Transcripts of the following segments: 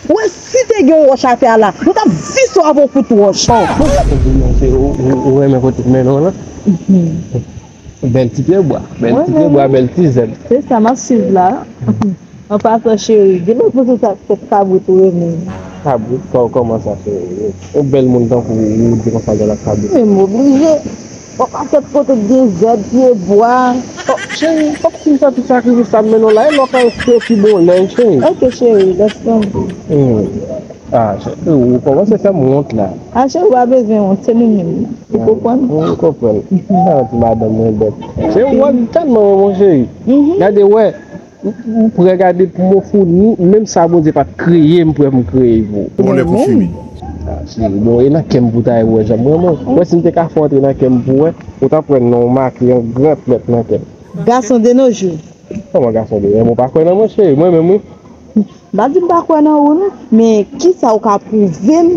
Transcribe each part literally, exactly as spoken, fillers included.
Wè, si te gen yon wòch atè a la, m t ap vise w avè yon kout wòch. Oh. Ou, ou, ou renmen kote m mennen w lan? Bèl ti pyebwa, bèl ti pyebwa, bèl ti zèb. Se sa m ap swiv la. An pasan, cheri, gen lòt moun sou sa k fè kabrit ou renmen. Kabrit? Kò-, kòman sa, cheri? Yon bèl moun tankou ou, ou di konsa l ap kabrit? Men m oblije. Fòk a fèt kote k gen zèb, pyebwa. Oh, cheri, fòk si m fè tout sakrifis sa m mennen w la, e lè w ka espere pi bon lè, cheri. Ok, cheri, let's go. Hmm. Ah, cheri, ou kòmanse fè m wont la. Ah, cheri, ou pa bezwen wont, se nou menm. Ou konprann? Ou konprann. Ah, ti madanm mwen bèt. Cheri, ou wè m tèlman renmen w, cheri. Gade, wè. Ou, ou prè gade pou m ofri w ni menm sa Bondye pa t kreye m prè pou m kreye pou ou. Vòlè kou fimi. Ah, cheri, bon, e nan kè m pou ta ye wè jan m renmen w. Wè si m te ka fè w antre nan kè m pou wè, ou t ap wè non w make an gran lèt nan kè m. Gason de nos jours. Kòman gason de? Ou pa kwè nan mwen, cheri? Mwen menm, wi. M pa di m pa kwè nan ou, non. Men kisa ou ka pwouve m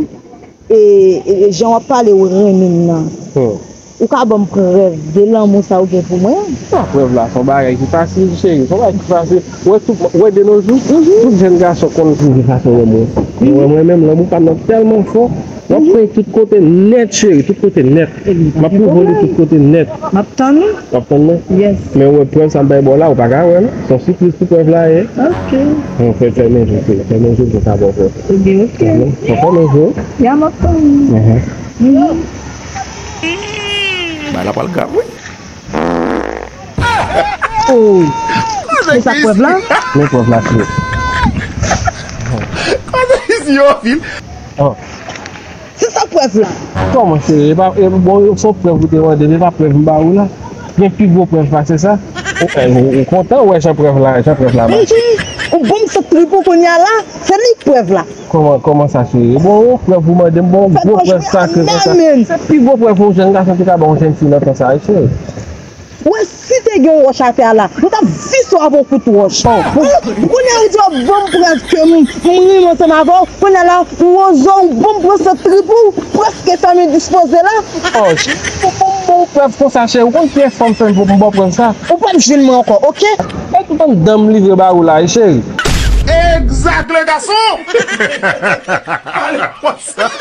e, e, e jan w ap pale ou renmen m nan. Hmm. Ou ka ban m prèv de lanmou sa ou gen pou mwen an? Ah, prèv la se yon bagay ki fasil, cheri. Se yon bagay ki fasil. Ou wè tout, ou wè de nos jours, tout jèn gason konn twouve fason renmen w. Men wè mwen menm, lanmou pa m nan tèlman fò. W ap pran tout kote nèt, cheri, tout kote nèt. M ap pwouve w li tout kote nèt. M ap tann ou. W ap tann mwen? Yes. Men ou wè prèv sa m bay ba w la, ou pa ka wè, non? Se yon sipriz pou prèv la ye. Ok. Bon, fè, fè men jou, fè men jou, fè sa bon, fè. Ebyen, ok. Fè men, fè men jou. Ya, m ap tann. Mhm. Mhm. Bagay la pral grav, wi. Oh. Se sa prèv la? Men prèv la, cheri. Koze isi yo anpil. Oh. Se sa prèv la. Kòman, cheri? E pa, e, bon, se yon prèv ou te mande m, e pa prèv m ba ou la. Gen pi gwo prèv pase sa? Ou, e, ou, ou kontan wè jan prèv la, jan prèv la mache? Ou ban m sant trip ou kounye a la, se li k prèv la. Kòman, kòman sa, cheri? Bon, yon prèv ou mande m, bon, yon gwo prèv sakre konsa. Se pi gwo prèv yon jèn gason te ka ba yon jèn fi nan tan sa a, cheri. Wè, si te gen yon wòch atè a la, m t ap vise w avè yon kout wòch. Oh. Kounye a ou di w ap ban m prèv ke m, m renmen ansanm avè w. Kounye a la, ou oze w ban m pran sant trip ou, prèske fè m endispoze la. Oh, cheri, pou, pou m ba w prèv konsa, cheri, ou konn ki efò m fè pou m ba w prèv sa? Ou p ap jwenn mwen ankò, ok? E tout anndan m livre ba ou la, wi, cheri. Exact, le garçon! Ale konsa.